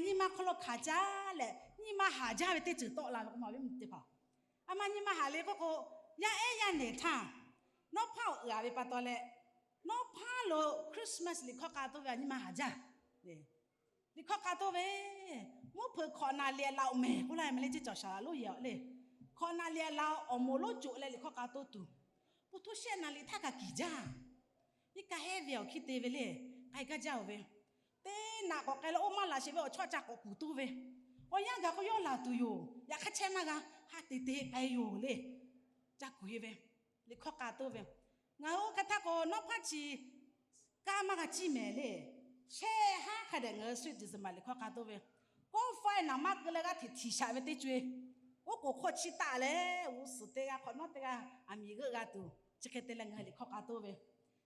nyi ma hk'aw lo hkanˍ jaˇ leh, nyi ma haˍ jaˇ ve teˇ ceuˬ tawˆ la ve k'o, ma ve mvuhˇ teˇ hpaˍ, a ma nyi ma haˍ le k'oˆ k'o, yaˇ ehˉ yaˇ nehˬ htaˇ, nawˉ hpaˇ awˬ uiˍ a ve pa taw leh, nawˉ hpaˇ lo Christmas liꞈ hkawˇ k'a toˆ ve a nyi ma haˍ jaˇ. Liꞈ hkawˇ k'a toˆ ve, mvuhˇ hpeuꞈ hkawꞈ naˍ liꞈ laꞈ awˬ mehˍ k'oˆ laˇ ve ma le, ceˇ cawˬ shaˍ laꞈ lonˉ yehˬ awˬ le. Hkawꞈ naˍ liꞈ laꞈ awˬ moˍ lonˉ coꞈ leh liꞈ hkawˇ k'a toˆ tuˬ, po htoˇ shehˆ naˍ liꞈ htaˇ kaꞈ kiˬ jaˇ. Iˉ kaˆ hehˉ ve awˬ hkiˇ te ve le, k'ai gaˇ jaˇ oˬ ve, teˇ naꞈ k'awꞈ k'ai leh oˇ maˇ laˬ sheˍ ve awˬ chawˇ ca k'awꞈ kuˬ toˇ ve, awˬ yanˇ gaˬ k'o yawˇ laˬ tuˬ yoˬ. Yaꞈ hk'aˇ chehˇ maˇ g'a, ha te te k'ai yoˬ le. Ca kuˬ e ve, liꞈ hkawˇ k'a toˆ ve, ngaˬ hui oˇ hk'e htaˇ k'o nawˉ hpaˇ chi kanˉ maˇ g'a ciˇ mehˍ le. Shehˆ haˉ hk'a dehꞈ ngaˬ hui sweet December liꞈ hkawˇ k'a toˆ ve, kawˆ faiˇ naˍ maˇ keu leh g'aˇ hteꞈ htiˍ shaꞈ ve teˇ co e, oˉ k'oˍ hk'awˇ chiˇ taˆ leh g'uˇ suhˍ teˇ g'aˇ hk'awꞈ nawˉ teˇ g'aˇ aˬ miˍ g'euˆ g'a tuˬ, chi hk'e te leh ngaˬ hui liꞈ hkawˇ k'a toˆ ve,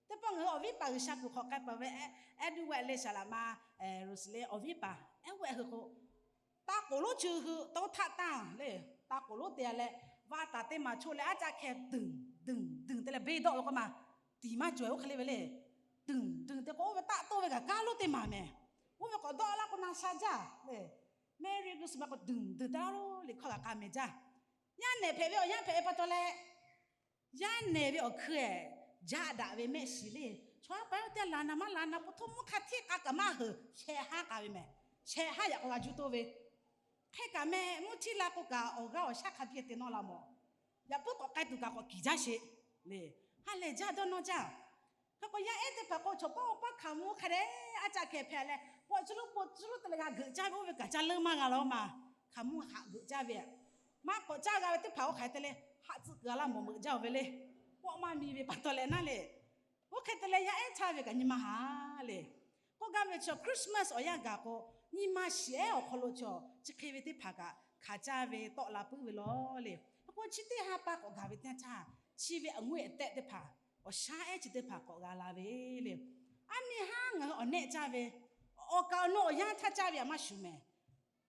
teˇ pawˆ ngaˬ hui awˬ viˉ paˍ G'uiˬsha kuiˬ hk'awꞈ k'ai peuˬ ve, Edward le, saˍ laꞈ ma Rose le, awˬ viˉ paˍ Edward hui k'o, taˇ k'oˍ lonˉ chi hui tawˇ htaˆ tanˇ le, taˇ k'oˍ lonˉ te a leh, vaˇ taˍ teˇ maˬ choˆ leh aˉ caˆ hkeh duiˬ duiˬ duiˬ te leh beˇ dawˆ ve k'oˆ ma, tiˍ maˇ cawˬ-e oˇ hk'e le ve le. Duiˬ duiˬ te k'o oˇ ve taˆ toˇ ve kaꞈ kaˉ lonˉ teˇ maˬ mehˍ. Oˇ ve k'awꞈ dawˆ laˇ k'o na sha jaˇ le. Merry Christmas k'o duiˬ duiˬ te laˇ lo liꞈ hkawˇ kaꞈ k'a mehˍ jaˇ. Yaˇ nehˬ hpehꞈ ve awˬ yanˇ hpehꞈ ve pa taw leh, yaˇ nehˬ ve awˬ hkui-ehˍ, jaˆ daꞈ ve mehˆ shiˍ le. Chaw haˉ paˍ yaˇ teˇ g'aˇ laˬ na maˇ laˬ na po htoˇ mvuhˇ hk'a hteˇ k'a kaꞈ maˇ heuˬ, shehˆ haˉ k'a ve mehˍ. Shehˆ haˉ yaꞈ k'aw g'a juˇ toˇ ve, hk'e kaꞈ meh mvuhˇ htiˇ la k'o kaꞈ awˬ g'aˇ awˬ shaˉ hk'a biˇ te nawˇ la mawˬ. Yaꞈ puiˉ k'awꞈ k'ai tuˬ kaꞈ k'awꞈ kiˬ jaˇ sheˍ le. Ha lehˬ jaˇ dawˇ nawˇ jaˇ. Hk'e k'o yaˇ ehˉ teˇ hpaˍ k'o chaw paw paˇ hkaoˍ monˇ hk'a dehꞈ aˉ caˆ hkeh hpehꞈ leh, k'awꞈ cuˇ luˉ po cuˇ luˉ te leh g'a geuꞈ caˇ ve oˇ ve kaꞈ ca leuˉ maˇ g'a la maˬ. Hkaoˍ monˇ haꞈ geuꞈ caˇ ve, maˇ k'awꞈ caˇ g'a ve teˇ hpaˍ oˇ hk'aˬ hk'e te leh haꞈ tcuhˆ kuiˬ a laˇ mawˬ meuꞈ jaˇ oˬ ve le. Pawˆ maˇ mi ve pa taw leh naˉ le. Oˇ hk'e te leh yaˇ ehˉ htaˇ ve kaꞈ nyi ma haˍ le. K'oˆ gaˇ ve chaw Christmas awˬ yanˇ gaˬ k'o, nyi ma shiˍ ehˉ awˬ hk'aw lo chaw chi hk'e ve teˇ hpaˍ kaꞈ hkanˍ caˇ ve tawˆ la puiˉ ve law le. Hk'e k'o chi teˇ ha pa k'awꞈ gaˬ ve teˇ yanˇ htaˇ, chi ve awˬ ngeuˇ ehˍ tehˆ teˇ hpaˍ, awˬ shaˉ ehˉ chi teˇ hpaˍ k'awꞈ g'a la ve le. Aˉ miˇ haˉ ngaˬ hui awˬ nehˆ caˇ ve, awˬ kaˍ awˬ nu awˬ yanˇ htaˇ caˇ ve a maˇ shuˍ mehˍ.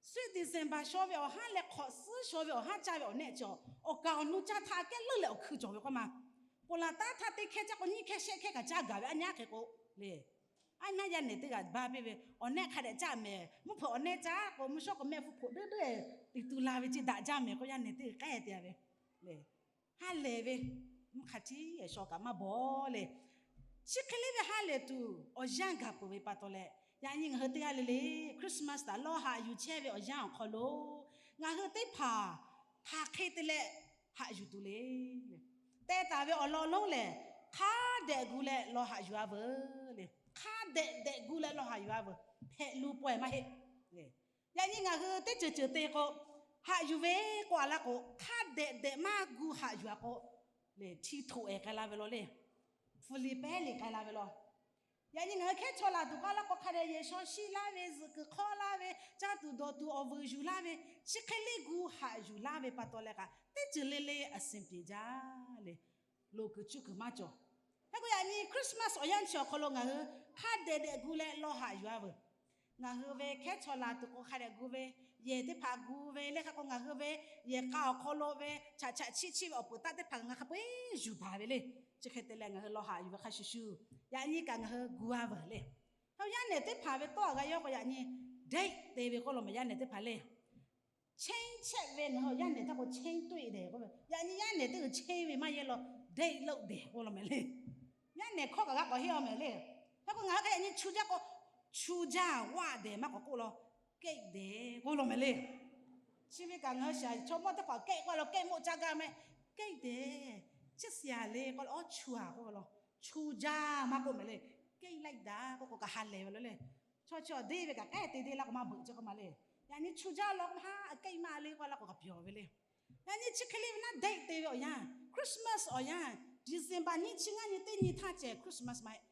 Sweet December shaw ve awˬ haˉ leh hk'awꞈ suhˉ shaw ve awˬ haˉ caˇ ve awˬ nehˆ cawˬ, awˬ kaˍ awˬ nu caˇ htaˇ kehˉ leuˉ leh awˬ hkui cawˬ ve k'oˆ ma. Ponˬ laˬ taˉ htaˇ teˇ hkehˇ caˇ k'o nyiˇ hkehˇ shehˆ hkehˇ kaꞈ caˇ gaˬ ve aˉ nyaˇ hk'e k'o le. Aˉ naˉ yaˇ nehˬ teˇ g'aˇ ba piˇ ve, awˬ nehˆ hk'a dehꞈ caˇ mehˍ, mvuhˇ hpeuꞈ awˬ nehˆ caˇ k'o mvuhˇ shawˉ k'o mehˆ hpfuhˇ hpoꞈ deuˉ deuˉ te tu la ve ce daꞈ jaˇ mehˍ k'o yaˇ nehˬ teˇ g'aˇ k'ehˉ te ve le. Ha lehˬ ve, mvuhˇ hk'a hteˇ shaw kaꞈ maˇ bawˬ le. Chi hk'e le ve ha lehˬ tuˬ awˬ yanˇ gaˬ peuˬ ve pa taw leh, yaꞈ nyi ngaˬ hui teˇ g'aˇ le le Christmas htaꞈ lawˇ haꞈ yuˬ chehˇ ve awˬ yanˇ awˬ hk'aw lo ngaˬ hui teˇ hpaˍ hk'aˬ hk'e te leh haꞈ yuˬ tuˬ le. Teh taˍ ve awˬ lawn lonˉ lehˬ, hk'a dehꞈ gu leh lawˇ haꞈ yuˬ a veuˬ le. Hk'a dehꞈ dehꞈ gu leh lawˇ haꞈ yuˬ a veuˬ. Hpehꞈ lu pawehˇ maˇ heˆ. Yaꞈ nyi ngaˬ hui teˇ ceuˬ ceuˬ te k'o, haꞈ yuˬ ve k'oˆ a laˇ k'o, hk'a dehꞈ dehꞈ maˇ gu haꞈ yuˬ a k'o, le hti htoꞈ ehˍ k'ai la ve law le. Hpu li pehˉ le k'ai la ve law. Yaꞈ nyi ngaˬ hui hkehˉ chaw laˬ tuˬ k'oˆ laˇ k'o, hk'a dehꞈ yehˬ shaw shiˆ laˇ ve, zuhꞈ kuiˬ hk'awˇ laˇ ve, caˇ tuˬ dawˬ tuˬ awˬ vuiˬ yuˬ laˇ ve, chi hk'e le gu haꞈ yuˬ laˇ ve pa taw leh kaꞈ, teˇ ceuˬ le le a suhˍ peˍ jaˇ le. Loˍ kuiˬ cuˇ kuiˬ maˇ cawˬ. Hk'e k'o yaꞈ nyi Christmas awˬ yanˇ chi awˬ hk'aw lo ngaˬ hui hk'a dehꞈ dehꞈ gu leh lawˇ haꞈ yuˬ a veuˬ. Ngaˬ hui ve hkehˉ chaw laˬ tuˬ k'o hk'a dehꞈ gu ve, yehˬ teˇ hpaˍ gu ve le. Hk'e k'o ngaˬ hui ve yehˬ k'a awˬ hk'aw lo ve chaꞈ chaꞈ chiˆ chiˆ ve awˬ peuˬ taˆ teˇ hpaˍ ngaˬ hk'a peu-eˬ yuˬ baˬ ve le. Chi hk'e te leh ngaˬ hui lawˇ haꞈ yuˬ ve hk'a shuˍ shuˍ, yaꞈ nyi kaꞈ ngaˬ hui gu a veuˬ le. Hk'e yaˇ nehˬ teˇ hpaˍ ve tawˇ a g'a yawˇ k'o yaꞈ nyi date te ve k'oˆ law mehˍ. Yaˇ nehˬ teˇ hpaˍ le, เช้ง chehˇ ve ngaˬ hui yaˇ nehˬ htaˇ k'o เช้ง tuˆ e dehˬ k'oˆ ve, yaꞈ nyi yaˇ nehˬ teˇ g'uiˬ เช้ง ve maˇ yehˇ law, date law dehˬ k'oˆ law mehˍ le. Yaˇ nehˬ hkawˇ kaꞈ g'a k'awꞈ heˆ a mehˍ le. Hk'e k'o ngaˬ hui hk'a yaꞈ nyi chu jaˇ k'o, chu jaˇ waˆ dehˬ maˇ k'awꞈ k'oˆ law, kehˆ dehˬ k'oˆ law mehˍ le. Chi ve kaꞈ ngaˬ hui shaˍ chaw mawˇ teˇ hpaˍ kehˆ k'oˆ law, kehˆ moˆ caˇ gaˇ mehˍ, kehˆ dehˬ, chi siˍ a le k'oˆ law, awˉ chu a k'oˆ law, chu jaˇ maˇ k'oˆ mehˍ le. Kehˆ laiˆ daꞈ k'oˆ k'o kaꞈ ha lehˬ ve law le. Chaw chi awˬ deˇ ve kaꞈ kehˉ te deˇ laˇ k'o maˇ beuꞈ chi k'oˆ ma le. Yaꞈ nyi chu jaˇ law k'o ha kehˆ maˇ le k'oˆ laˇ k'o kaꞈ pyawˬ ve le. Yaꞈ nyi chi hk'e le ve naˉ date te ve awˬ yanˇ, Christmas awˬ yanˇ, December nyiˇ chi ngaˇ nyi teˇ nyi htaˇ ceh Christmas maˇ heˆ.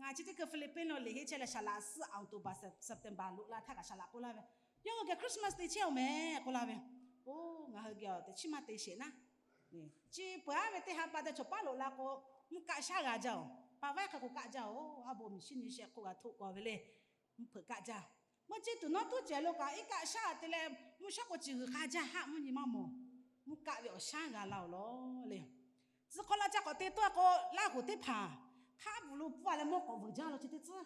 Ngaˬ chi teˇ hkui Philippines lo liꞈ henˇ chehˇ leh saˍ laꞈ suhˉ October, September loꞈ la htaˇ kaꞈ saˍ laꞈ k'oˆ laˇ ve, yawˇ hui geh Christmas te chehˇ oˬ mehˍ k'oˆ laˇ ve. Oˇ, ngaˬ hui geh teꞈ chiˉ maˇ te sheˍ naˉ. Chi peuˬ aˉ ve teˇ ha pa te chaw paˉ loꞈ la k'o, mvuhˇ kaˆ shaˉ g'a jaˇ oˬ. Pa vaiˇ hk'e k'o kaˆ jaˇ oˬ. Aˉ bon miˬ shiˉ nyi shehˆ hk'oˆ g'a htoˆ k'aw ve le. Mvuhˇ hpeuꞈ kaˆ jaˇ. Mvuhˇ ceˇ tuˬ nawˉ tuˉ cehˬ lo kaꞈ iˉ kaˆ shaˉ te leh mvuhˇ shawˉ k'o chi g'uiˬ k'a jaˇ haˆ mvuhˇ nyi maˇ mawˬ. Mvuhˇ kaˆ ve awˬ shaˉ g'a la oˬ law le. Tcuh hk'aw la ca k'awꞈ te tuˬ a k'o, Laˇ huˍ teˇ hpaˍ hk'aˉ bvuhꞈ lo pfuhˇ a leh mawˇ k'awꞈ vuiˬ jaˇ law chi teˇ tcuhˉ.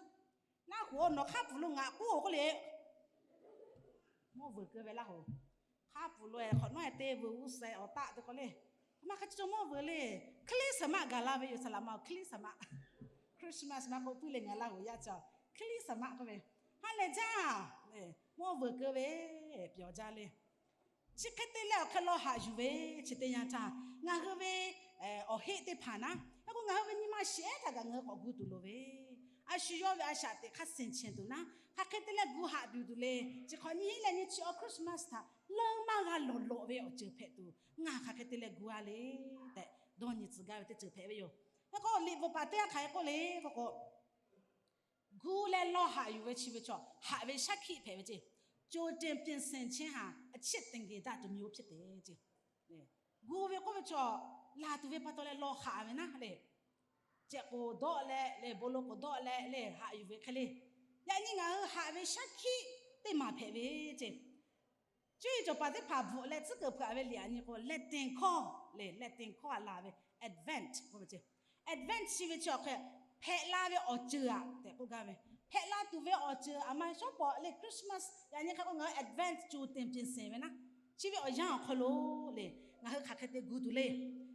Laˇ huˍ nawˬ hk'aˉ bvuhꞈ lo ngaˬ k'oˆ oˬ k'oˆ le. mawˇ vuiˬ keu ve laˇ hoˍ. Hk'a pfuhˍ lo-e hk'awꞈ nawˉ-e te vuiˬ g'uˇ suhˍ awˬ taˆ te k'o le, a ma hk'a ca cawˬ mawˇ vuiˬ le, Christmas gaˬ la ve yoˬ. Saˍ laꞈ ma-oˬ, Christmas, Christmas maˇ k'oˆ puiˉ le ngaˬ laˇ hoˍ yaˇ ca-oˬ, Christmas k'oˆ ve. Ha lehˬ jaˇ, mawˇ vuiˬ keu ve, pyawˬ jaˇ le. Chi hk'e te leh awˬ hk'e law haꞈ yuˬ ve, chi teˇ yanˇ htaˇ ngaˬ hui ve awˬ heˆ teˇ hpaˍ naˉ, hk'e k'o ngaˬ hui ve nyi ma shehˍ ehˉ htaꞈ kaꞈ ngaˬ hui k'awꞈ gu tuˬ loˍ ve, a shu yawˇ ve a shaꞈ teꞈ hk'aˇ senˍ chenˬ tuˬ naˉ, hk'aˬ hk'e te leh gu haꞈ tuˬ tuˬ le. Chi hk'awꞈ nyiˇ hinˉ leh nyiˇ chi awˬ Christmas htaꞈ leuˉ maˇ g'a lawˬ lawꞈ ve awˬ ceuˬ hpehꞈ tuˬ ngaˬ hk'aˬ hk'e te leh gu-a le tehꞈ dawˇ nyi tcuh gaˇ ve teˇ ceuˬ hpehꞈ ve yoˬ. Hk'e k'o liꞈ bvuhꞈ paˍ teˇ g'aˇ hk'aˬ hk'e k'oˆ le k'o k'o, gu leh law haꞈ yuˬ ve chi ve chaw haꞈ ve shaˉ hkiˆ hpehꞈ ve ceˇ. ကြိုတင်ပြင်ဆင်ခြင်းဟာ အချစ်သင်္ကေတတစ်မျိုးဖြစ်တယ် ceˇ. Gu ve k'oˆ ve chaw, laˬ tuˬ ve pa taw leh law haꞈ ve naˉ le. Cehꞈ k'oˍ dawˆ leh le, bon lo k'oˍ dawˆ leh le haꞈ yuˬ ve hk'e le. Yaꞈ nyi ngaˬ hui haꞈ ve shaˉ hkiˆ teˇ maˬ hpehꞈ ve ceˇ. Cuˇ yiˍ cawˬ paˍ teˇ hpaˍ bvuhꞈ leh tcuhˉ kuiˬ hpeuꞈ-a ve liꞈ aꞈ nyi k'o, Latin hkawˇ le, Latin hkawˇ aꞈ laˬ ve Advent k'oˆ ve ceˇ. Advent chi ve chi awˬ hk'e hpehꞈ la ve awˬ ceuˬ aꞈ tehꞈ k'oˆ gaˇ ve, hpehꞈ la tuˬ ve awˬ ceuˬ aꞈ ma shawˉ pawˍ le Christmas yaꞈ nyi hk'e k'o ngaˬ hui Advent ကြိုတင်ပြင်ဆင် ve naˉ, chi ve awˬ yanˇ awˬ hk'aw lo le ngaˬ hui hk'aˬ hk'e te gu tuˬ le.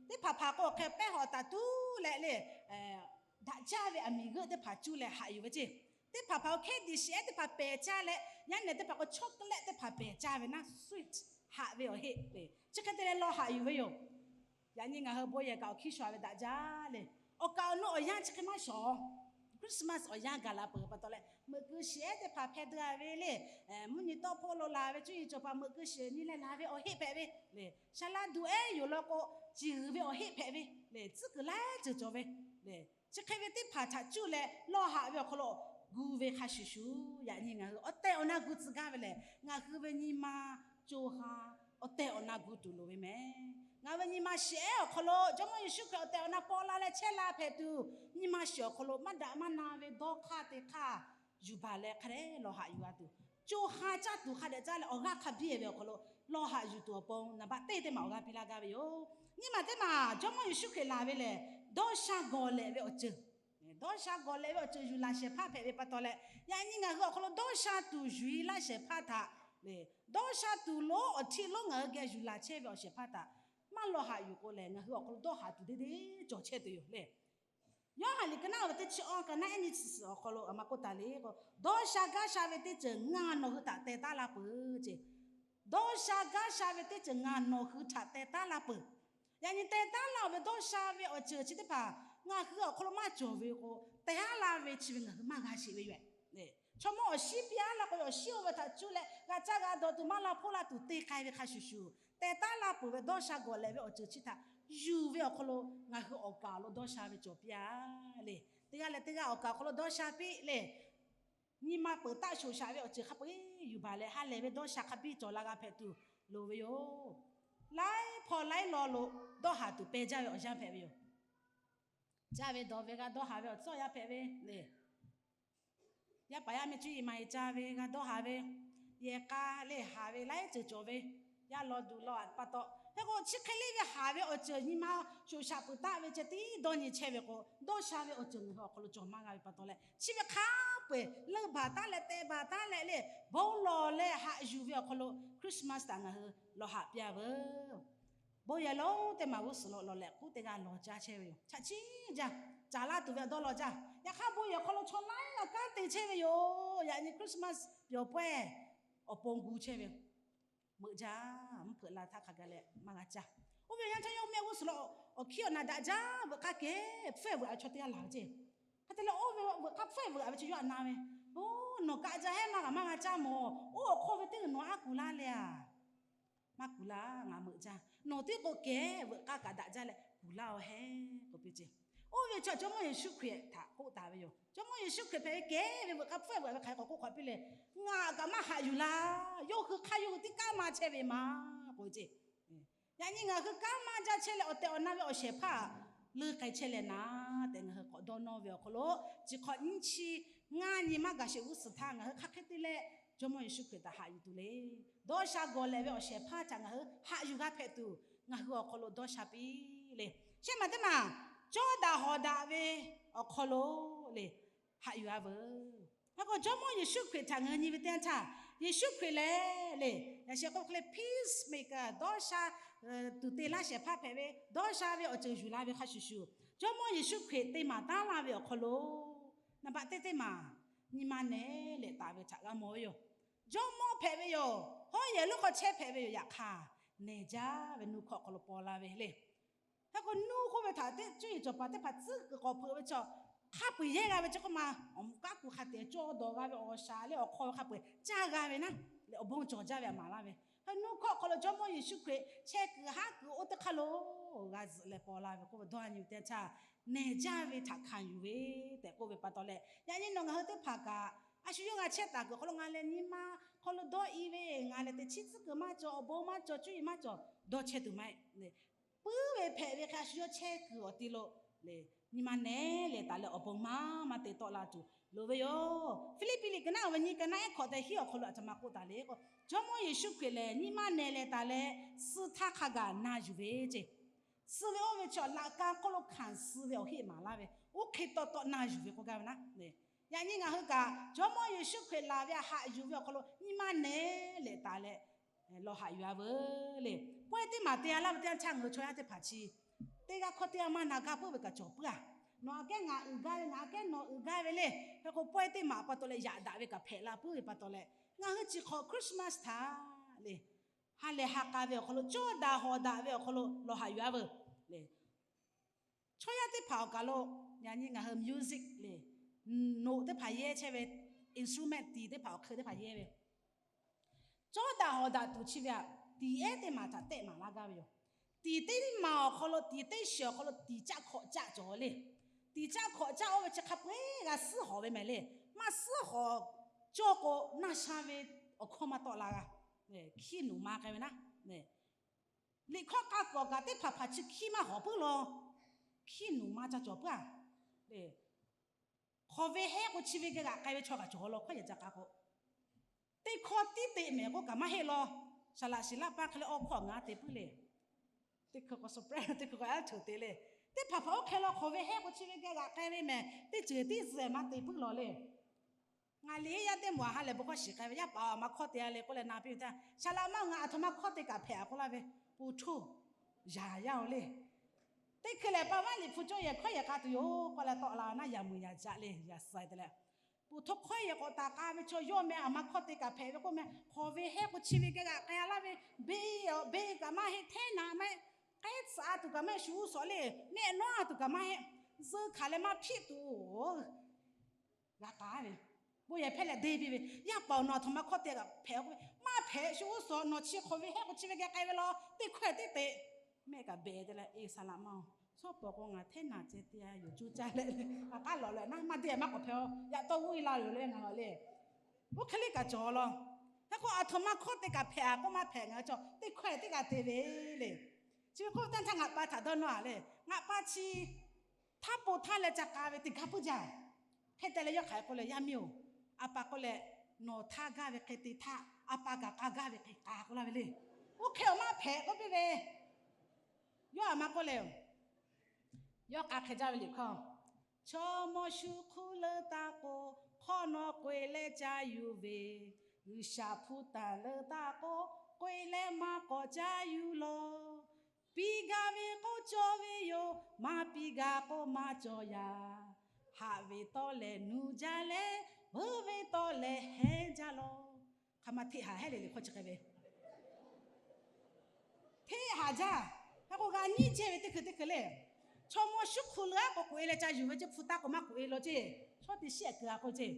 Teˇ hpaˍ hpaˍ k'o awˬ hk'e pehˇ hawꞈ taˍ tuˉ leh le, daꞈ jaˇ ve aˬ miˍ g'euˆ teˇ hpaˍ cuˇ leh haꞈ yuˬ ve ceˇ. Teˇ hpaˍ hpaˍ k'o candy shehˍ ehˉ teˇ hpaˍ pehˬ caˇ leh, yaˇ nehˬ teˇ hpaˍ k'o chocolate teˇ hpaˍ pehˬ caˇ ve naˉ sweet haꞈ ve awˬ heˆ le. Chi hk'e te leh law haꞈ yuˬ ve yoˬ. Yaꞈ nyi ngaˬ hui bon yehˬ kaꞈ awˬ hkiˇ shawˍ ve daꞈ jaˇ le. Awˬ kaˍ awˬ nu awˬ yanˇ chi hk'e maˇ shawˍ. Christmas awˬ yanˇ gaˬ la peuˬ pa taw leh meuꞈ keu shehˍ ehˉ teˇ hpaˍ hpeh dui-a ve le, mvuhˇ nyi tawˆ hpawˇ lo laˬ ve cuˇ yiˍ cawˬ paˍ meuꞈ keu shehˍ nyi leh laˬ ve awˬ heˆ hpehꞈ ve le. Shaˍ laˇ duˬ ehˉ yoˬ law k'o, ciˬ g'uiˬ ve awˬ heˆ hpehꞈ ve le. Tcuhˉ kuiˬ laiˉ ceuˬ cawˬ ve le. Chi hk'e ve teˇ hpaˍ htaꞈ cuˇ leh law haꞈ ve awˬ hk'aw lo gu ve hk'a shuˍ shuˍ, yaꞈ nyi ngaˬ hui awˬ tehˬ awˬ na gu tcuh gaˇ ve lehˬ, ngaˬ hui ve nyi ma co ha awˬ tehˬ awˬ na gu tuˬ loˍ ve mehˍ. Ngaˬ hui ve nyi ma shehˍ ehˉ awˬ hk'aw lo Jawˇmawˇ Yeˍsuˆ Hkriꞈ awˬ tehˬ awˬ na paw la leh chehˇ la hpehꞈ tuˬ, nyi ma shehˍ awˬ hk'aw lo maˇ daꞈ maˇ na ve dawˇ hk'aˇ te hk'aˇ yuˬ baˬ leh hk'a dehꞈ law haꞈ yuˬ-a tuˬ, co ha caˇ tuˬ hk'a dehꞈ caˇ leh awˬ g'aˇ hk'a biˇ ve awˬ hk'aw lo law haꞈ yuˬ tuˬ awˬ pon naˍ baˆ teˇ teˇ maˬ awˬ g'aˇ piˇ laˇ gaˇ ve yoˬ. Nyiˇ maˬ teˇ maˬ Jawˇmawˇ Yeˍsuˆ Hkriꞈ laˬ ve lehˬ, dawˇ sha gawˬ lehꞈ ve awˬ ceuˬ, dawˇ sha gawˬ lehꞈ ve awˬ ceuˬ yuˬ laˬ shehˍ hpaˇ hpehꞈ ve pa taw leh, yaꞈ nyi ngaˬ hui awˬ hk'aw lo dawˇ sha tuˬ yuˬ-e laˇ shehˍ hpaˇ htaꞈ le, dawˇ sha tuˬ lonˉ awˬ htiˆ lonˉ ngaˬ hui geh yuˬ laˬ chehˇ ve awˬ shehˍ hpaˇ htaꞈ maˇ law haꞈ yuˬ k'o lehˬ, ngaˬ hui awˬ hk'aw lo dawˇ haꞈ tuˬ deˇ deˇ cawˬ chehˇ tuˬ yoˬ le. Yoˇhanˬ liꞈ ka naˉ ve teˇ chi awˇ ka naˉ ehˉ nyi chi suhˍ awˬ hk'aw lo a ma k'oˆ taˍ le k'o, dawˇ sha gaˇ sha ve teˇ ceuˬ ngaˬ nawˬ hui htaꞈ teh taˉ la peuˬ ceˇ. Dawˇ sha gaˇ sha ve teˇ ceuˬ ngaˬ nawˬ hui htaꞈ teh taˉ la peuˬ. Yaꞈ nyi teh taˉ laˇ-oˬ ve dawˇ sha ve awˬ ceuˬ chi teˇ hpaˍ ngaˬ hui awˬ hk'aw lo maˇ cawˬ ve k'o, teh aˉ laˇ ve chi ve ngaˬ hui maˇ g'a sheˍ ve yoˬ. Chaw mawˇ awˬ shinˉ piˇ aˉ laˇ k'o ve awˬ shinˉ oˇ ve htaꞈ cuˇ leh g'a caˇ g'a dawˬ tuˬ maˇ la hpoˆ laˇ tuˬ te k'ai ve hk'a shuˍ shuˍ, teh taˉ laˇ peuˬ ve dawˇ sha gawˬ lehꞈ ve awˬ ceuˬ chi htaꞈ yuˬ ve awˬ hk'aw lo ngaˬ hui awˬ kaˍ awˬ hk'aw lo dawˇ sha ve cawˬ piˇ-a le. Teˇ g'aˇ leh teˇ g'aˇ awˬ kaˍ awˬ hk'aw lo dawˇ sha piˇ le. Nyi ma peuˬ taˆ shoˍ shaꞈ ve awˬ ceuˬ hk'a peu-eˬ yuˬ baˬ leh ha lehˬ ve dawˇ sha hk'a biˇ cawˬ la g'a hpehꞈ tuˬ loˍ ve yoˬ. Laiˉ hpaw laiˉ law lo dawˇ haˍ tuˬ peh jaˇ ve awˬ yanˇ hpehꞈ ve yoˬ. Caˇ ve dawˬ ve g'a dawˇ haˍ ve awˬ tcuhˉ awˬ yanˇ hpehꞈ ve le. Yaˇ paˍ yaˇ miˇ cuˇ yiˍ maˍ yiˍ ca ve g'a dawˇ haˍ ve, yehˬ k'a le haˍ ve laiˉ ceuˬ cawˬ ve, yaˇ law duˬ law pa taw. Hk'e k'o chi hk'e le ve haˍ ve awˬ ceuˬ nyi ma shoˍ shaꞈ peuˬ taˆ ve ceh tiˉ dawˇ nyi chehˇ ve k'o, dawˇ sha ve awˬ ceuˬ ngaˬ hui awˬ hk'aw lo cawˬ maˇ g'a ve pa taw leh, chi ve hk'a peu-eˬ leuˆ baˬ taˉ leh teh baˬ taˉ leh le, bon lawˬ leh haꞈ yuˬ ve awˬ hk'aw lo Christmas htaꞈ ngaˬ hui law haꞈ piˇ-a veuˬ. Bon yehˬ lonˉ teˇ maˬ g'uˇ suhˍ lo lawˬ lehꞈ k'uˉ teˇ g'aˇ lawˬ caˇ chehˇ ve yoˬ. Chaꞈ chiˇ jaˇ, caˍ laˇ tuˬ ve awˬ dawˇ law jaˇ. Yaꞈ hk'aˇ bon yehˬ hk'aw lo chaw laiˉ g'a kanˉ te chehˇ ve yoˬ. Yaꞈ nyi Christmas pyawˬ pawehˇ awˬ pon gu chehˇ ve yoˬ. Meuꞈ jaˇ, mvuhˇ hpeuꞈ la htaˇ hk'a gaˬ leh maˇ g'a caˇ. Oˇ ve yaˇ chaw yawˇ mehˆ g'uˇ suhˍ lo awˬ hkiˉ awˬ na daꞈ jaˇ veuꞈ k'aˇ kehˬ hpfuhˇ veuꞈ a chaw teˇ g'aˇ laˬ ve ceˇ. Hk'e te leh oˇ ve veuꞈ k'aˇ hpfuhˇ veuꞈ a ve chi yawˇ htaꞈ na ve, Oˇ, nawˬ kaꞈ jaˇ heˉ maˇ g'a maˇ g'a caˇ mawˬ. Oˇ awˬ hk'oˆ ve teˇ g'uiˬ nawˬ aˉ kuˬ laˇ le a. Maˇ kuˬ laˇ, ngaˬ meuꞈ jaˇ. Nawˬ tiˉ k'o kehˬ veuꞈ k'aˇ kaꞈ daꞈ jaˇ leh kuˬ laˇ-oˬ heˉ k'oˆ piˇ ceˇ. Oˇ ve chaw Jawˇmawˇ Yeˍsuˆ Hkriꞈ htaꞈ k'oˆ taˍ ve yoˬ. Jawˇmawˇ Yeˍsuˆ Hkriꞈ hpehꞈ ve kehˬ ve veuꞈ k'aˇ hpfuhˇ veuꞈ ve hk'aˬ hk'e k'awꞈ k'oˆ hk'awꞈ piˇ le. Ngaˬ kaꞈ maˇ haꞈ yuˬ laˇ. Yawˇ hui hk'a yawˇ hui tiˉ kanˉ maˇ chehˇ ve maˇ k'oˆ ve ceˇ. Yaꞈ nyi ngaˬ hui kanˉ maˇ jaˇ chehˇ leh awˬ tehˬ awˬ na ve awˬ shehˍ hpaˇ leuˆ k'ai chehˇ leh naˉ tehꞈ ngaˬ hui k'awꞈ dawˇ nawˇ ve awˬ hk'aw lo, chi hk'awꞈ nyiˇ chi ngaˇ nyi maˇ gaˬ sheˍ g'uˇ suhˍ htaˇ ngaˬ hui hk'aˬ hk'e te leh Jawˇmawˇ Yeˍsuˆ Hkriꞈ htaꞈ haꞈ yuˬ tuˬ le. Dawˇ sha gawˬ lehꞈ ve awˬ shehˍ hpaˇ htaꞈ ngaˬ hui haꞈ yuˬ g'a hpehꞈ tuˬ, ngaˬ hui awˬ hk'aw lo dawˇ sha piˇ le. Shehˆ maˬ teˇ maˬ, cawˇ daꞈ hawˍ daꞈ ve awˬ hk'aw lo le haꞈ yuˬ-a veuˬ. Hk'e k'o Jawˇmawˇ Yeˍsuˆ Hkriꞈ htaꞈ ngaˬ hui nyi ve teˇ yanˇ htaˇ, Yeˍsuˆ Hkriꞈ lehˬ le, yaꞈ sheh k'oˆ hk'e le peacemaker, dawˇ sha tuˬ te laˇ shehˍ hpaˇ hpehꞈ ve, dawˇ sha ve awˬ ceuˬ yuˬ la ve hk'a shuˍ shuˍ, Jawˇmawˇ Yeˍsuˆ Hkriꞈ te maˍ taˉ laˇ ve awˬ hk'aw lo, naˍ baꞈ teˇ teˇ maˬ nyi ma nehˬ leh taˍ ve htaꞈ g'a mawˬ ve yoˬ. Jawˇmawˇ hpehꞈ ve yoˬ. Hawˉ yehˬ lonˉ hk'aw chehˇ hpehꞈ ve yoˬ. Yaꞈ hk'aˇ, nehˬ jaˇ ve nuˇ hkawˇ hk'aw lo paw la ve le. Hk'e k'o, nuˇ k'oˆ ve htaꞈ teˇ cuˇ yiˍ cawˬ paˍ teˇ hpaˍ tcuhˉ kuiˬ k'awꞈ hpeuꞈ ve chaw, hk'a peu-eˬ yehˇ g'a ve chi k'oˆ ma, awˬ kaˉ kuˬ hk'a te cawˇ dawˬ g'a ve awˬ shaˍ leh awˬ hk'aw ve hk'a peu-eˬ caˇ g'a ve naˉ, leh awˬ bon cawˬ jaˇ ve aꞈ maˍ laˇ ve. Hk'e nuˇ hkawˇ hk'aw lo Jawˇmawˇ Yeˍsuˆ Hkriꞈ chehˇ kuiˬ haˉ kuiˬ oˇ teˇ hk'aˇ lo g'a zuhꞈ leh paw la ve k'oˆ ve dawˇ nyi ve teˇ yanˇ htaˇ, nehˬ jaˇ ve htaꞈ hkanˍ yuˬ ve tehꞈ k'oˆ ve pa taw leh, yaꞈ nyi nawˬ ngaˬ hui teˇ hpaˍ kaꞈ, a shu yawˇ g'a chehˇ taˍ kuiˬ hk'aw lo ngaˬ leh nyi ma hk'aw lo dawˇ i ve, ngaˬ leh teꞈ chiˉ tcuhˉ kuiˬ maˇ cawˬ, awˬ bon maˇ cawˬ, cuˇ yiˍ maˇ cawˬ, dawˇ chehˇ tuˬ maˇ heˆ. Puiˉ ve hpehꞈ ve hk'e a shu yawˇ chehˇ kuiˬ awˬ ti lo le, nyi ma nehˬ leh taˍ leh awˬ bon maˇ maˇ te tawˆ la tuˬ loˍ ve yoˬ. Hpiˇliˇpiˆ liꞈ ka naˉ awˬ ve nyi ka naˉ ehˉ hkawꞈ tehꞈ hiˉ awˬ hk'aw lo a htoꞈ ma k'oˆ taˍ le k'o, Jawˇmawˇ Yeˍsuˆ Hkriꞈ lehˬ nyi ma nehˬ leh taˍ leh, suh htaˇ hk'a gaˬ na yuˬ ve ceˇ. Suh ve oˇ ve chaw laꞈ ka hk'oˆ lo hkanˍ suh ve awˬ heˆ maˍ laˇ ve, oˇ hk'e tawˆ tawˆ na yuˬ ve k'oˆ gaˇ ve naˉ. Yaꞈ nyi ngaˬ hui kaꞈ Jawˇmawˇ Yeˍsuˆ Hkriꞈ laˬ ve htaꞈ haꞈ yuˬ ve awˬ hk'aw lo nyi ma nehˬ leh taˍ leh, lawˬ haꞈ yuˬ-a veuˬ le. Pawehˇ teˇ maˬ te-a laˇ ve teˇ yanˇ htaˇ ngaˬ hui chaw yaˇ teˇ hpaˍ chi teˇ g'aˇ hkawˇ teˇ g'aˇ maˇ na gaˇ puiˉ ve kaꞈ cawˬ puiˉ-a. Nawˬ aꞈ kehˉ ngaˬ uiˍ gaˇ ve, ngaˬ aꞈ kehˉ nawˬ uiˍ gaˇ ve le. Hk'e k'o pawehˇ teˇ maˬ pa taw leh yaꞈ daꞈ ve kaꞈ hpehꞈ la puiˉ ve pa taw leh, ngaˬ hui chi hk'awꞈ Christmas htaꞈ le, ha lehˬ ha k'a ve awˬ hk'aw lo, cawˇ daꞈ hawˍ daꞈ ve awˬ hk'aw lo lawˬ haꞈ yuˬ-a veuˬ le. Chaw yaˇ teˇ hpaˍ awˬ kaˬ lo, yaꞈ nyi ngaˬ hui music le, noꞈ teˇ hpaˍ yehˇ chehˇ ve, instrument tiˍ teˇ hpaˍ awˬ hk'eun teˇ hpaˍ yehˇ ve, cawˇ daꞈ hawˍ daꞈ tuˬ chi ve aꞈ, tiˍ ehˉ teˇ maˬ htaꞈ tehˆ maˍ laˇ gaˇ ve yoˬ. Tiˍ teˇ maˬ awˬ hk'aw lo, tiˍ teˇ shiˍ awˬ hk'aw lo tiˍ caˆ hkawꞈ caˆ cawˬ le. Tiˍ caˆ hkawꞈ caˆ oˇ ve chi hk'a peu-eˬ g'a suhˉ hawˍ ve mehˍ le. Maˇ suhˉ hawˍ cawˇ k'o, naˇ sha ve awˬ hkawˇ maˇ tawˆ la g'a. Hkiˇ nuˬ ma k'ai ve naˉ, liꞈ hkawˇ k'a kuiˬ awˬ kaꞈ teˇ hpaˍ hpaˍ chi hkiˇ maˇ hawˍ puiˉ law. Hkiˇ nuˬ ma ca cawˬ puiˉ-a. Hk'awꞈ ve hehˉ k'o chi ve geh g'aꞈ k'ai ve chaw kaꞈ cawˬ law hkawˇ yehˬ ca k'a k'o, teˇ hkawˇ tiˉ te mehˍ k'oˆ kaꞈ maˇ heˆ law. Saˍ laꞈ shiˍ laˇ paˇ hk'e leh awˬ hkawˇ ngaˬ te puiˉ le. Teˇ hkui k'o soprano, teˇ hkui k'o alto te le. Teˇ hpaˍ hpaˍ oˇ hk'e law, hk'awꞈ ve hehˉ k'o chi ve geh g'aꞈ k'ai ve mehˍ, teˇ ceuˬ tiˉ zuhꞈ maˇ te puiˉ law le. Ngaˬ liꞈ yaˇ teˇ moˍ-a ha lehˬ bon hkawˇ shiˍ k'ai ve, yaˇ paˍ-oˬ, aˬ ma hkawˇ te-a le k'oˆ leh na piˇ ve teˇ, Saˍ laꞈ ma-oˬ, ngaˬ aˬ htoꞈ ma hkawˇ te kaꞈ hpehꞈ-a k'oˆ laˇ ve, pu htoˇ, yaˍ yaˇ-oˬ le. Teˇ hkui lehˬ pa vaˇ liꞈ hpu cawˇ yehˬ hkawˇ yehˬ k'a tuˬ yoˬ k'oˆ leh tawˆ la naˉ, yaꞈ muiˬ yaꞈ jaꞈ le, yaꞈ suh-e te leh, pu htoˇ hkawˇ yehˬ k'awꞈ taˍ k'a ve chaw yawˇ meh aˬ ma hkawˇ te kaꞈ hpehꞈ ve k'oˆ meh, hk'awꞈ ve hehˉ k'o chi ve geh g'aꞈ k'ai-a laˇ ve, beˬ beˬ kaꞈ maˇ heˆ, hteˇ naꞈ maˇ heˆ, k'ehˉ tsuhꞈ-a tuˬ kaꞈ maˇ heˆ, shu g'uˇ suhˍ le, mehˆ nawˉ-a tuˬ kaꞈ maˇ heˆ, zuhˇ hkanˍ leh maˇ hpiˆ tuˬ-oˬ. G'a k'a ve, bon yehˬ hpehˇ leh deˇ piˇ ve, yaˇ paˍ-oˬ, nawˬ aˬ htoꞈ ma hkawˇ te kaꞈ hpehꞈ-a k'oˆ ve, maˇ hpehꞈ, shu g'uˇ suhˍ, nawˬ chi hk'awꞈ ve hehˉ k'o chi ve geh k'ai ve law, teˇ hkawehˬ tiˉ te. Mehˆ kaꞈ beˬ te leh, e Saˍ laꞈ ma-oˬ, shawˉ pawˍ k'o ngaˬ hteˇ naꞈ ceh te-a yoˬ, cuˇ caˇ leh, a k'aˉ lawꞈ leh naˉ maˇ deˇ maˇ k'awꞈ hpehꞈ-a, yaꞈ taw g'uˇ-e la yoˬ le ngaˬ hui le. Oˇ hk'e le kaꞈ cawˬ law. Hk'e k'o aˬ htoꞈ ma hkawˇ te kaꞈ hpehꞈ-a k'oˆ maˇ hpehꞈ ngaˬ hui chaw teˇ hkawehˬ tiˉ g'a te ve le. Chi ve k'oˆ ve teˇ yanˇ htaˇ ngaˬ pa htaꞈ dawˇ nawˇ-a le, ngaˬ pa chi htaˇ po htaˇ leh ca k'a ve teˇ gaˇ puiˉ jaˇ. Hk'e te leh yawˇ hk'aˬ hk'e k'oˆ le, yaˇ miˇ-oˬ, a pa k'oˆ leh, nawˬ htaˇ gaˇ ve hk'e te htaˇ, a pa kaꞈ k'a gaˇ ve hk'e k'a k'oˆ laˇ ve le. Oˇ hk'e awˬ maˇ hpehꞈ k'oˆ piˇ ve, yawˇ aˬ ma k'oˆ le, yawˇ k'a hk'e jaˇ ve liꞈ hkawˇ, chaw mawˇ shu hk'uˉ leuˉ taˇ k'o, hk'awꞈ nawˉ k'oꞈ-e leh caˇ yuˬ ve, G'uiˬsha hpu taˍ leuˉ taˇ k'o, k'oꞈ-e leh maˇ k'awꞈ caˇ yuˬ law. Piˇ gaˇ ve k'o cawˬ ve yoˬ, maˇ piˇ gaˇ k'o maˇ cawˬ yaꞈ. Haꞈ ve tawˇ lehˬ nuˇ jaˇ leh, veuꞈ ve tawˇ lehˬ hehnˇ jaˇ law. Hk'aˬ ma hteꞈ haꞈ hehnˇ le le hk'aw chi hk'e ve hteˇ haˍ jaˇ. Hk'e k'o g'a nyiˇ jehˇ ve teˇ hkui teˇ hkui le. Chaw mawˇ shu hk'uˉ leuˉ-a k'o k'oꞈ-e leh ca yuˬ ve ceˇ, hpu taˇ k'o maˇ k'oꞈ-e law ceˇ. Shawˉ teˇ shiˉ-a keu-a k'oˆ ceˇ.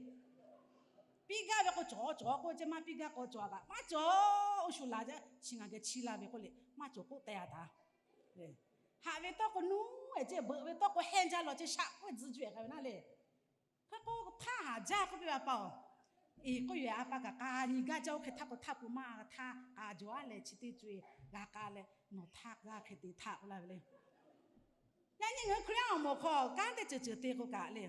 Piˇ gaˇ ve k'o cawˬ cawˬ k'oˆ ceˇ, maˇ piˇ gaˇ k'o cawˬ kaꞈ maˇ cawˬ. Oˇ shu la jaˇ, chi ngaˬ geh chiˇ laˇ ve k'oˆ le, maˇ cawˬ k'oˆ teh-a taˍ. Haꞈ ve tawˇ k'o nuˇ-e ceˇ, veuꞈ ve tawˇ k'o hehnˇ jaˇ law ceˇ, shaꞈ k'oˆ ve tcuh cuˇ-e k'ai ve naˉ le. Hk'e k'o htaˇ haˍ jaˇ k'oˆ piˇ ve, a pa-oˬ, eˬ k'oˆ ve, a pa kaꞈ k'a nyi gaˇ jaˇ, oˇ hk'e htaˇ k'o htaˇ pu maˇ g'a htaˇ k'a jaw-a leh chi teˇ co-e g'a k'a leh, nawˬ htaˇ g'a hk'e te htaꞈ k'oˆ laˇ ve le. Yaꞈ nyi ngaˬ hui Hkriꞈ yaˇ awˬ moˍ hk'aw kanˉ teˇ ceuˬ ceuˬ te k'o kaꞈ le,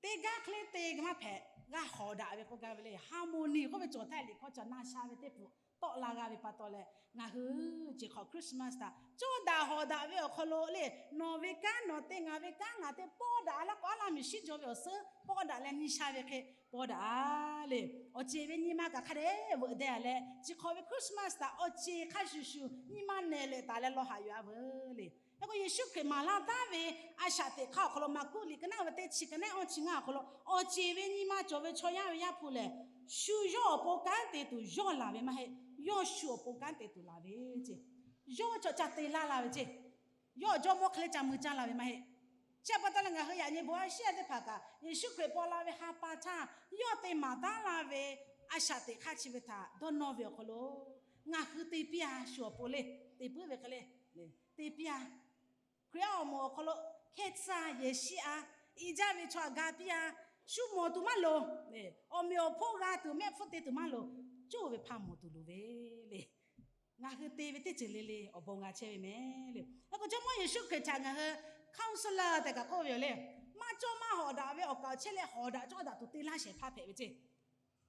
Teˇ gaˇ hk'e le te maˇ hpehꞈ, g'a hawˍ daꞈ ve k'oˆ gaˇ ve le, harmony k'oˆ ve cawˬ htaˇ liꞈ hkawˇ ca na sha ve teˇ pfuhˍ tawˆ la g'a ve pa taw leh, ngaˬ hui chi hk'awꞈ Christmas htaꞈ cawˇ daꞈ hawˍ daꞈ ve awˬ hk'aw lo le, nawˬ ve kanˉ nawˬ te, ngaˬ ve kanˉ ngaˬ te, pawˇ daꞈ a laˇ k'o, aˉ laˇ miˬ shiˉ jaw ve awˬ suhˉ pawˇ daꞈ leh nyi sha ve hk'e pawˇ daꞈ a le. Awˬ ceˬ ve nyi ma kaꞈ hk'a dehꞈ veuꞈ deh leh, chi hk'awꞈ ve Christmas htaꞈ awˬ ceˬ hk'a shuˍ shuˍ nyi ma nehˬ leh taˍ leh lawˬ haꞈ yuˬ a veuˬ le. Hk'e k'o, Yeˍsuˆ Hkriꞈ maˍ laˇ taˉ ve a shaꞈ teꞈ hk'aˇ awˬ hk'aw lo Maˍkuˆ liꞈ ka naˉ ve teˇ chi ka nehˉ awˇ chi ngaˇ awˬ hk'aw lo, awˬ ceˬ ve nyi ma cawˬ ve chaw yaˇ ve Yaˇ hpu lehˬ, shu yawˇ awˬ pon kanˉ te tuˬ yawˇ laˬ ve maˇ heˆ. Yawˇ shu awˬ pon kanˉ te tuˬ laˬ ve ceˇ. Yawˇ chaw ca te laˇ la ve ceˇ. Yawˇ awˬ jawˇmawˇ hk'e le ca mui caˇ la ve maˇ heˆ. Chi pa taw leh ngaˬ hui yaꞈ nyi bon a shiˉ a teˇ hpaˍ kaꞈ Yeˍsuˆ Hkriꞈ paw la ve ha pa htaˇ, yawˇ te maˍ taˉ la ve a shaꞈ teꞈ hk'aˇ chi ve htaꞈ dawˇ nawˇ ve awˬ hk'aw lo, ngaˬ hui te piˇ a shu awˬ pon le, te puiˉ ve hk'e le, te piˇ a. Hkriꞈ yaˇ awˬ moˍ awˬ hk'aw lo hkehˇ tcuh yehˬ shiˉ a, i jaˇ ve chaw htaꞈ ga piˇ a, shu mawˬ tuˬ maˇ loˍ. Awˬ meꞈ awˬ hponˇ g'a tuˬ, mehˆ hpfuhˇ te tuˬ maˇ loˍ. Coˇ ve hpa mawˬ tuˬ loˍ ve le. Ngaˬ hui te ve teˇ ceuˬ le le awˬ bon g'a chehˇ ve mehˍ le. Hk'e k'o, Jawˇmawˇ Yeˍsuˆ Hkriꞈ htaꞈ ngaˬ hui counselor tehꞈ kaꞈ k'oˆ ve yoˬ le. Maˇ cawˇ maˇ hawˍ daꞈ ve awˬ kaˍ awˬ chehˇ leh hawˍ daꞈ cawˇ daꞈ tuˬ te laˇ shehˍ hpaˇ hpehꞈ ve ceˇ.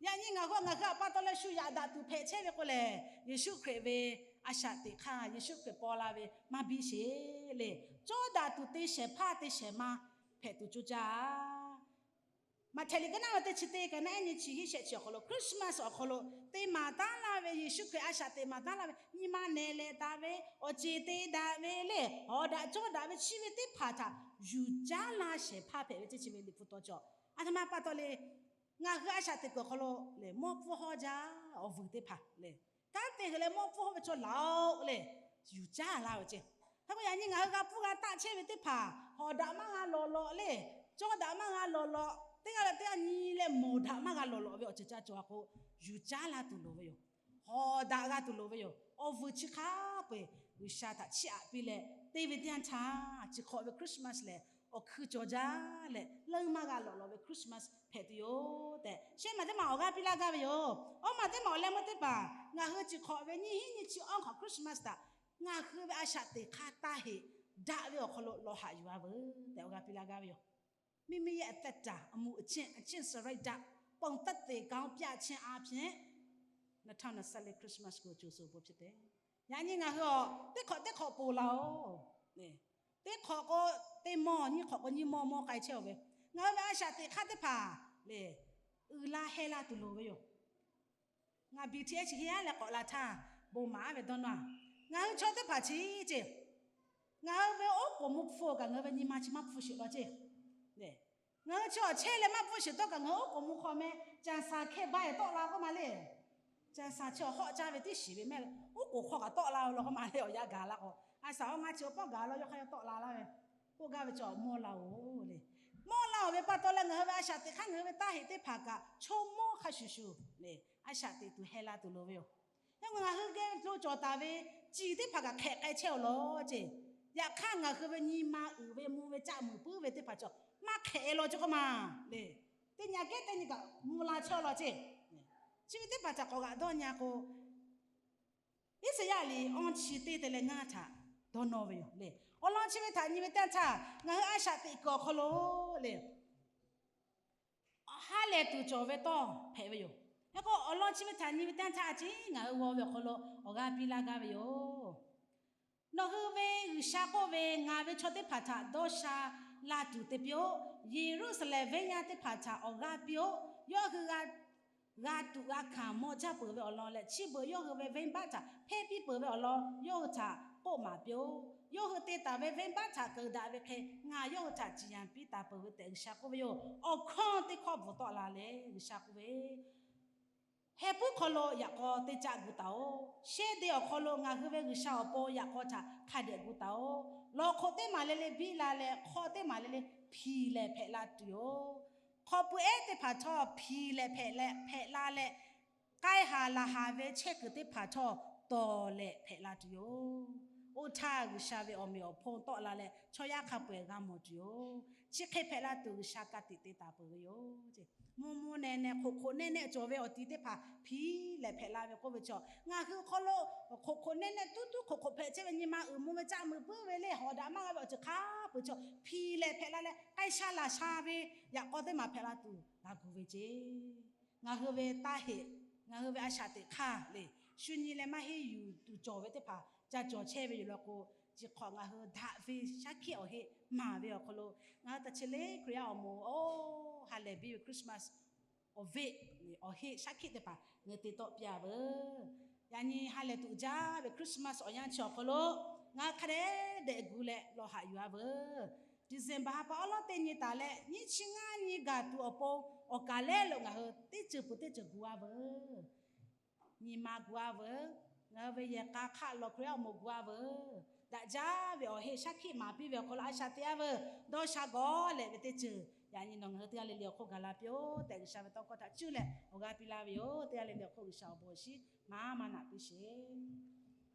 Yaꞈ nyi ngaˬ hui ngaˬ hui htaꞈ pa taw leh shu yaꞈ daꞈ tuˬ hpehꞈ chehˇ ve k'o lehˬ, Yeˍsuˆ Hkriꞈ ve a shaꞈ teꞈ hk'aˇ, Yeˍsuˆ Hkriꞈ paw la ve maˇ biˇ sheˍ le. Cawˇ daꞈ tuˬ te shehˍ hpaˇ te shehˍ ma hpehꞈ tuˬ coˇ caˇ Maꞈhtehˍ liꞈ ka naˉ ve teˇ chi teˇ ka naˉ ehˉ nyi chi hiˉ shehˆ chi awˬ hk'aw lo, Christmas awˬ hk'aw lo te maˍ taˉ laˇ ve, Yeˍsuˆ Hkriꞈ a shaꞈ teꞈ maˍ taˉ laˇ ve, nyi ma nehˬ leh taˍ ve, awˬ ceˬ te daꞈ ve le, hawˍ daꞈ cawˇ daꞈ ve chi ve teˇ hpaˍ htaꞈ yuˬ caˉ laˇ shehˍ hpaˇ hpehꞈ ve teˇ chi ve Liꞈ hpu taw cawˬ. A htoꞈ ma pa taw le, ngaˬ hui a shaꞈ teꞈ kuiˬ awˬ hk'aw lo le, mawˇ pfuhˇ hawˇ jaˇ awˬ vuiˬ teˇ hpaˍ le, kanˉ te hui leh mawˇ pfuhˇ hawˇ ve chaw laˬ-oꞈ le, yuˬ caˉ laˇ ve ceˇ. Hk'e k'o, yaꞈ nyi ngaˬ hui g'a pfuhˇ g'a taˆ chehˇ ve teˇ hpaˍ, hawˍ daꞈ maˇ g'a lawˬ lawꞈ le, cawˇ daꞈ maˇ g'a lawˬ lawꞈ, teˇ g'aˇ leh teˇ g'aˇ nyi leh mawˬ daꞈ maˇ g'a lawˬ lawꞈ ve awˬ ceuˬ ca cawˬ a k'o, yuˬ caˉ laˇ tuˬ loˍ ve yoˬ. Hawˍ daꞈ g'a tuˬ loˍ ve yoˬ. Awˬ vuiˬ chi hk'a peu-eˬ G'uiˬsha htaꞈ chiˇ aꞈ piˇ leh te ve teˇ yanˇ htaˇ, chi hk'awꞈ ve Christmas lehˬ, awˬ hkui cawˬ jaˇ leh, leuˇ maˇ g'a lawˬ lawꞈ ve Christmas hpehꞈ tuˬ yoˬ tehꞈ, shehˉ maˬ teˇ maˬ awˬ g'aˇ piˇ laˇ gaˇ ve yoˬ. Awˇ maˬ teˇ maˬ awˬ leh meuˇ teˇ hpaˍ, ngaˬ hui chi hk'awꞈ ve nyiˇ hinˉ nyiˇ chi awˇ hk'awꞈ Christmas htaꞈ ngaˬ hui ve a shaꞈ teꞈ hk'aˇ taˇ heꞈ daꞈ ve awˬ hk'aw lo lawˬ haꞈ yuˬ a veuˬ tehꞈ, awˬ g'aˇ piˇ laˇ gaˇ ve yoˬ. မိမိရဲ့အသက်တာ အမူအကျင့် အကျင့်စာရိတ္တ ပုံသက်သေကောင်းပြခြင်းအားဖြင့် နှစ်ထောင်နှစ်ဆယ့်လေး Christmas ကို ကြိုဆိုဖို့ဖြစ်တယ်. Yaꞈ nyi ngaˬ hui awˬ teˇ hk'awꞈ teˇ hk'awꞈ ponˬ laˇ-oˬ. Teˇ hk'awꞈ k'o teˇ mawˇ, nyiˇ hk'awꞈ k'o nyiˇ mawˇ mawˇ k'ai chehˇ-oˬ ve, ngaˬ hui ve a shaꞈ teꞈ hk'aˇ teˇ hpaˍ le, uiˍ la heh la tuˬ loˍ ve yoˬ. Ngaˬ BTS chi hk'e yaˇ leh k'awꞈ la htaˇ, bon maˍ ve dawˇ nawˇ-a, ngaˬ hui chaw teˇ hpaˍ chi ceˇ, ngaˬ hui ve oˉ k'oˍ mvuh hpfuh kaꞈ ngaˬ hui ve nyi ma chi maˇ hpfuh sheˍ law ceˇ. Ngaˬ hui chi awˬ chehˇ leh maˇ hpfuhˇ sheˍ tawˇ kaꞈ ngaˬ hui oˉ k'oˍ mvuh hk'aw meh, ကျန်စာ hkehˇ baˆ-e tawˆ la k'oˆ ma le. ကျန်စာ chi awˬ hawˆ caˇ ve teˇ shiˍ ve mehˆ, oˉ k'oˍ hk'aw kaꞈ tawˆ la-o law k'oˆ ma le, awˬ yanˇ gaˬ la k'o, a shaˍ awˇ ngaˇ chi awˬ pawˆ gaˬ la, yawˇ hk'aˇ yawˇ tawˆ la laˇ ve, k'oˆ gaˇ ve chi awˬ mawˇ la-oˬ le. Mawˇ la-oˬ ve pa taw leh ngaˬ hui ve a shaꞈ teꞈ hk'aˇ ngaˬ hui ve taˇ heꞈ teˇ hpaˍ kaꞈ chaw mawˇ hk'a shuˍ shuˍ le, a shaꞈ teꞈ tuˬ heh la tuˬ loˍ ve yoˬ. Yaꞈ ngaˬ hui geh lo cawˬ taˍ ve ciˬ teˇ hpaˍ kaꞈ hk'ehꞈ k'ai chehˇ-oˬ law ceˇ. Yaꞈ hk'aˇ ngaˬ hui ve nyi ma uiˍ ve mvuh ve caˆ muiˬ puiˉ ve teˇ hpaˍ chaw maˇ hk'ehꞈ-e law ceˇ k'oˆ ma le. Teˇ nyi kehˉ teˇ nyi kaꞈ mvuh la chehˇ-oˬ law ceˇ. Chi ve teˇ hpaˍ htaꞈ k'awꞈ g'aꞈ dawˇ nyi-a k'o, Iˉsaˍyaˆ liꞈ awˇ chi teˇ te leh ngaˇ htaꞈ dawˇ nawˇ ve yoˬ le. Awˬ lawn chi ve htaꞈ nyi ve teˇ yanˇ htaˇ, ngaˬ hui a shaꞈ teꞈ kuiˬ awˬ hk'aw lo le, ha lehˬ tuˬ cawˬ ve tawˇ hpehꞈ ve yoˬ. Hk'e k'o, awˬ lawn chi ve htaꞈ nyi ve teˇ yanˇ htaˇ, a ciˉ ngaˬ hui g'aw ve awˬ hk'aw lo awˬ g'aˇ piˇ laˇ gaˇ ve yoˬ. Nawˬ hui ve G'uiˬsha k'oˆ ve, Ngaˬ ve chaw teˇ hpaˍ htaꞈ dawˇ sha la tuˬ te piˇ-oˆ. Yeˍruˆsaˍlehnˍ venˇ yaˇ teˇ hpaˍ htaꞈ awˬ g'aˇ piˇ-oˆ. Yawˇ hui g'a g'a tuꞈ g'a hkanˍ maw jaˇ peuˬ ve awˬ lawn leh, chi beuꞈ yawˇ hui ve venˇbaˆ htaꞈ hpehˇ piˇ peuˬ ve awˬ lawn yawˇ hui htaꞈ k'oˆ maˍ piˇ-oˆ. Yawˇ hui te taˍ ve venˇbaˆ htaꞈ keunˍ daꞈ ve hk'e, ngaˬ yawˇ hui htaꞈ ciˍ yanˍ piˇ taˍ peuˬ ve tehꞈ G'uiˬsha k'oˆ ve yoˬ. Awˬ hkawˇ teˇ hkawˇ bvuhˬ tawˆ la leh G'uiˬsha k'oˆ ve, Heh puiˉ hk'aw lo yaꞈ k'aw teˇ caˆ gu taˍ-oꞈ. Shehˇ de awˬ hk'aw lo ngaˬ hui ve G'uiˬsha awˬ pon yaꞈ k'aw htaꞈ hk'a dehꞈ gu taˍ-oꞈ. Lawˬ hk'oꞈ teˇ maˬ le le biˇ la leh, hk'aw teˇ maˬ le le hpiˍ lehˬ hpehꞈ la tuˬ-oˬ. Hk'aw pui ehˉ teˇ hpaˍ htawˇ hpiˍ lehˬ hpehꞈ leh hpehꞈ la leh, k'ai haˍ laˬ haˍ ve chehˇ kuiˬ teˇ hpaˍ htawˇ tawˍ lehˬ hpehꞈ la tuˬ yoˬ. Oˇ htaˇ G'uiˬsha ve awˬ meꞈ awˬ hponˇ tawˆ la leh chaw yaˇ hk'a peu-eˬ g'a mawˬ tuˬ yoˬ. Chi hk'e hpehꞈ la tuˬ G'uiˬsha ka tiꞈ te taˍ peuˬ ve yoˬ. Mvuhˇ mvuhˇ neh neh hk'oꞈ hk'oꞈ nehˇ nehˆ cawˬ ve awˬ ti teˇ hpaˍ hpiˍ leh hpehꞈ la ve k'oˆ ve chaw, ngaˬ hui awˬ hk'aw lo hk'oꞈ hk'oꞈ nehˇ nehˆ tuˉ tuˉ hk'oꞈ hk'oꞈ hpehꞈ chehˇ ve nyi ma uiˍ mvuh ve caˆ muiˬ puiˉ ve le, hawˍ daꞈ maˇ g'a ve awˬ ceuˬ hk'a peu-eˬ chaw hpiˍ leh hpehꞈ la leh k'ai sha laˬ sha ve yaꞈ k'aw teˇ maˬ hpehꞈ la tuˬ g'a gu ve ceˇ. Ngaˬ hui ve taˇ heꞈ, ngaˬ hui ve a shaꞈ teꞈ hk'aˇ le, shu nyi leh maˇ heˆ yuˬ tuˬ cawˬ ve teˇ hpaˍ ca cawˬ chehˇ ve yoˬ law k'o, chi hk'awꞈ ngaˬ hui daꞈ ve shaˉ hkiˆ awˬ heˆ maˍ ve awˬ hk'aw lo, ngaˬ hui ta chi le Hkriꞈ yaˇ awˬ moˍ oˇ ha lehˬ biˇ ve Christmas awˬ veˆ awˬ heˆ shaˉ hkiˆ teˇ hpaˍ ngaˬ hui te tawˆ piˇ-a veuˬ. Yaꞈ nyi ha lehˬ tuꞈ jaˇ ve Christmas awˬ yanˇ chi awˬ hk'aw lo ngaˬ hui hk'a dehꞈ dehꞈ gu leh lawˬ haꞈ yuˬ-a veuˬ. December ha pa awˉ lawˉ teˇ nyi taˍ leh nyiˇ chi ngaˇ nyi gaˬ tuˬ awˬ pon, awˬ kaˍ lehˉ lo ngaˬ hui teˇ ceuˬ peuˬ teˇ ceuˬ gu-a veuˬ. Nyi ma gu-a veuˬ. Ngaˬ hui ve yehˬ k'a hk'aˆ lawˬ Hkriꞈ yaˇ awˬ moˍ gu-a veuˬ. Daꞈ jaˇ ve awˬ heˆ shaˉ hkiˆ maˍ piˇ ve awˬ hk'aw lo a shaꞈ teꞈ-a veuˬ. Dawˇ sha gawˬ leh ve teˇ ceuˬ yaꞈ nyi nawˬ ngaˬ hui teˇ g'aˇ le le awˬ hk'oˆ gaˬ la piˇ-oˬ tehꞈ G'uiˬsha ve tawˇ hkawˇ htaꞈ cuˇ leh awˬ g'aˇ piˇ laˇ ve yoˬ. Teˇ g'aˇ le le awˬ hk'oˆ G'uiˬsha awˬ bon awˬ shinˉ maˇ maˇ naꞈ piˇ sheˍ.